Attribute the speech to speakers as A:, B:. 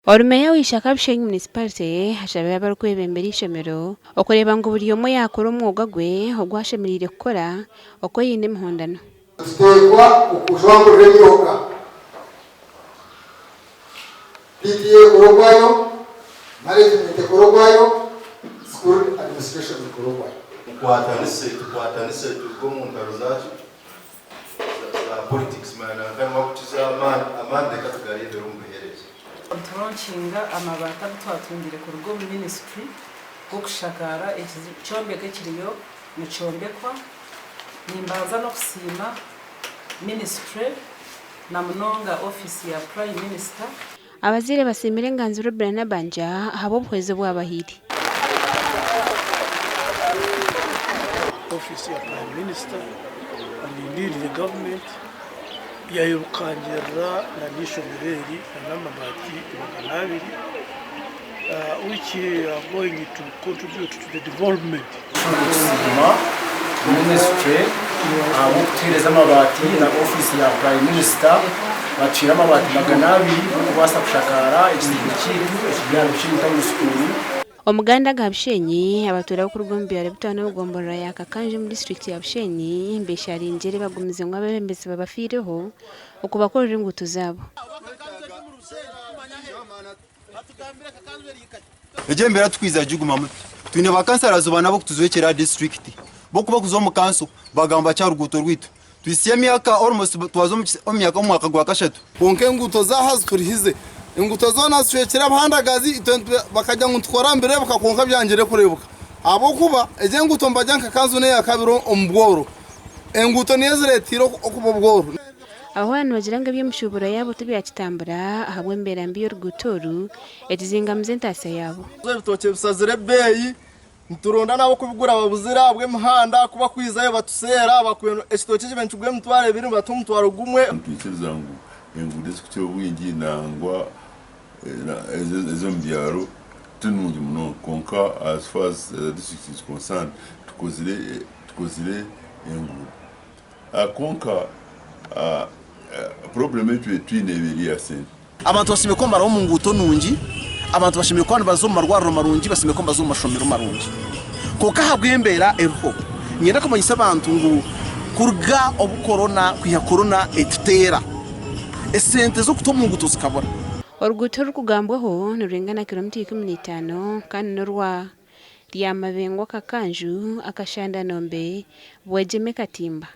A: Ori Meeya wa Ishaka Bushenyi Municipality ashabire abarikwebembera eishomero okureeba ngu buri omwe yaakora omwoga gwe ogu ashemereire kukora okwerinda emihondano.
B: Nituteekwa okujwangurira emyoga. PTA ekore okwayo, management ekore okwayo, school administration ekore okwayo.
C: Mukwatanise, tukwatanise turuge omu ntaro zaki za politics manya nanka nibakukiza amaani, amaani reka tugareebere omu buheereza.
D: Nituronkinga amabaati agu twatungire kuruga omu minisitule g'okushakaara ekyombeko ekiriyo nikyombekwa. Nimbanza n'okusiima minisitule na munonga ofiisi ya Prime Minister.
A: Abazaire basiimire Enganzi Robinah Nabbanja ahabw'obuhwezi obu abahaire.
E: Ofiisi ya Prime Minister and indeed the government yayirukangirira na n'eishomero eri na n'amabaati 200 which are going to contribute to the development.
F: Nitusiima minisiture ahabw'okutuheereza amabaati na ofiisi ya Prime Minister batuhaire amabaati 200 g'okubaasa kushakaara ekizimbe kyaitu ekiri aha Bushenyi Town School.
A: Omuganda aga Bushenyi, abatuura b'okuruga omu byaro bitaano omu gomborora ya Kakanja omu disiturikiti ya Bushenyi besharingire bagumize ngu abeebembezi babafiireho okubakorera enguuto zaabo.
G: Egyo embeera tikwija kugigumamu. Twine ba kansarazi bana ab'okutujwekyera aha disiturikiti bokuba kuza omu kanso bagamba ki aha ruguuto rwaitu. Tuhitsye emyaka almost twaza omu myaka omu mwaka gwa kashatu.
H: Kwonka enguuto z'aha ziturihize. Enguuto zoona zicwekire abahandagazi itwe bakagira ngu nitukora nibireebeka kwonka byangire kureebeka ahabw'okuba egi enguuto nibagira nka kanzu n'eyakabiri omu bworo. Enguuto niyo ezireeteire okuba obworo.
A: Abahwera nibagira ngu eby'emishuuburo yaabo tibyakitambura ahabw'embeera mbi y'oruguuto oru ekizingamize entaasya yaabo.
H: Ebitookye bisazire ebeeyi, nituronda n'ab'okubigura babuzire ahabw'emihanda ku bakwizayo batuseera, ekitookye ekibaire nikigura 2000 nibatuha 10,000.
I: Nitwikiriza ngu enguudo ezirikukira obwingi nangwa ez'omu byaro ti nungi munonga kwonka as far as the district is concerned tukozire enguudo. Kwonka problem ei tubire twine eba eri eya sente.
J: Abantu bashemereire kuba nibaraba omu nguuto nungi, abantu bashemereire kuba nibaza omu marwariro marungi, bashemereire kuba nibaza omu mashomero marungi. Kwonka ahabw'embeera eriho, niinyenda kumanyisa abantu ngu kuruga obu korona kwiha korona etuteera, esente z'okuta omu nguuto zikabura.
A: Oruguuto orurikugambwaho nirwingana kilomita 15 kandi n'orwa Ryamabengwa Kakanju, Akashandanombe, Bwegyeme Katimba.